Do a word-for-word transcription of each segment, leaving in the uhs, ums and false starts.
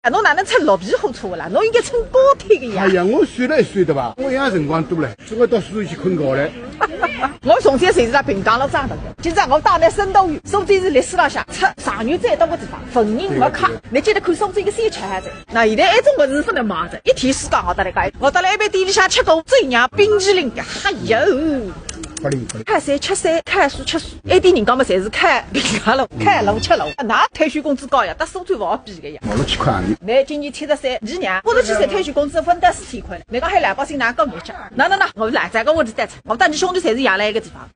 啊，侬哪能乘绿皮火车啦？侬应该乘高铁个呀。哎呀，我算了一算对伐？我一样辰光多了，总归到苏州去困觉了。我从小侪是辣平江路长大个，今朝我带㑚深度游，苏州是历史浪向出状元最多个地方，文人墨客，对个对个。侬记得看苏州一个小吃还是？那现在埃种物事勿能买着，一天世界我搭侬讲，我到了一爿店里向吃过最娘冰淇淋个，哎哟！勿灵勿灵。看山吃山，看树吃树，埃点人家嘛侪是看平江路，看路吃路，哪退休工资高呀？搭苏州勿好比个呀。毛了去看你。侬今年七十岁，侬娘，我都去算退休工资分得四千块了，侬讲还老百姓哪讲物价？那那那，我来再讲我的代产，我带侬兄弟侪是养辣一个地方。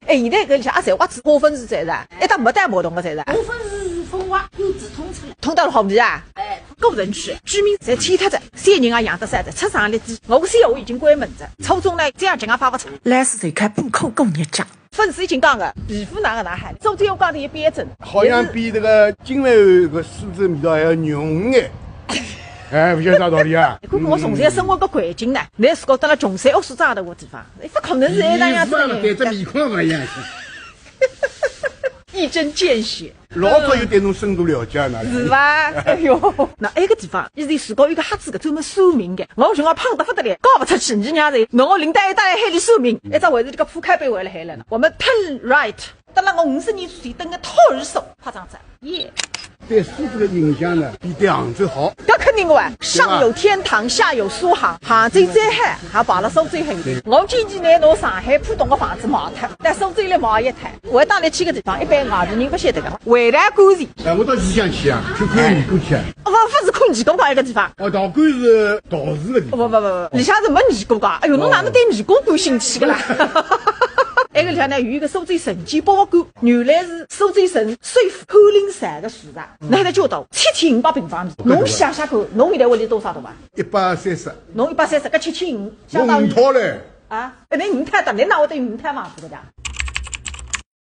哎，现在搿里向啊，侪挖子，化粪池侪是啊，一搭没带马桶个侪是啊。化粪池是分挖，有直通出来。通到了好地啊？哎，个人去，居民侪迁脱仔，小人啊养得少仔，出生率低。我个小学已经关门仔，初中呢，这样情况发勿出。来是谁开不扣够你讲？粉丝已经讲个，皮肤哪个哪还，苏州我讲的也标准，好像比这个金饭碗个苏州味道还要浓哎。哎，勿晓得啥道理啊？侬看看我从小生活个环境呢，侬是觉得辣穷山恶水长大个地方，哎，勿可能是埃能样子个人。皮肤啊，对只面孔勿一样。一针见血。老早有对侬深度了解哪能？是伐？哎哟，那埃个地方，以前是搞一个瞎子个专门算命个，我辰光胖得勿得了，嫁勿出去，人家侪拿我领到一搭海里算命，一只还是这个铺开背回来海了呢。我们turn right，等了我五十年之前，等个托儿所，拍张照，耶。对苏州个印象呢，比对杭州好。搿肯定个哇，上有天堂，下有苏杭，杭州再好，还跑了苏州很远。我建议呢，拿上海浦东个房子卖脱，到苏州来买一套，我带侬去个地方，一般外地人勿晓得个，回到古城。哎，我到里向去啊，去看尼姑去啊。哦，勿是看尼姑搿个地方。哦，道观是道士个地方。不不不不，里向是没尼姑个。哎哟，侬哪能对尼姑感兴趣个啦？埃个里向呢，有一个苏州城建博物馆，原来是苏州城首富潘林造个住宅，那还叫到七千五百平方米。侬想想看，侬现在屋里多少大伐？一百三十。侬一百三十，搿七千五，相当于五套嘞。啊，哎，侬五套大，侬哪会得有五套房子个呀？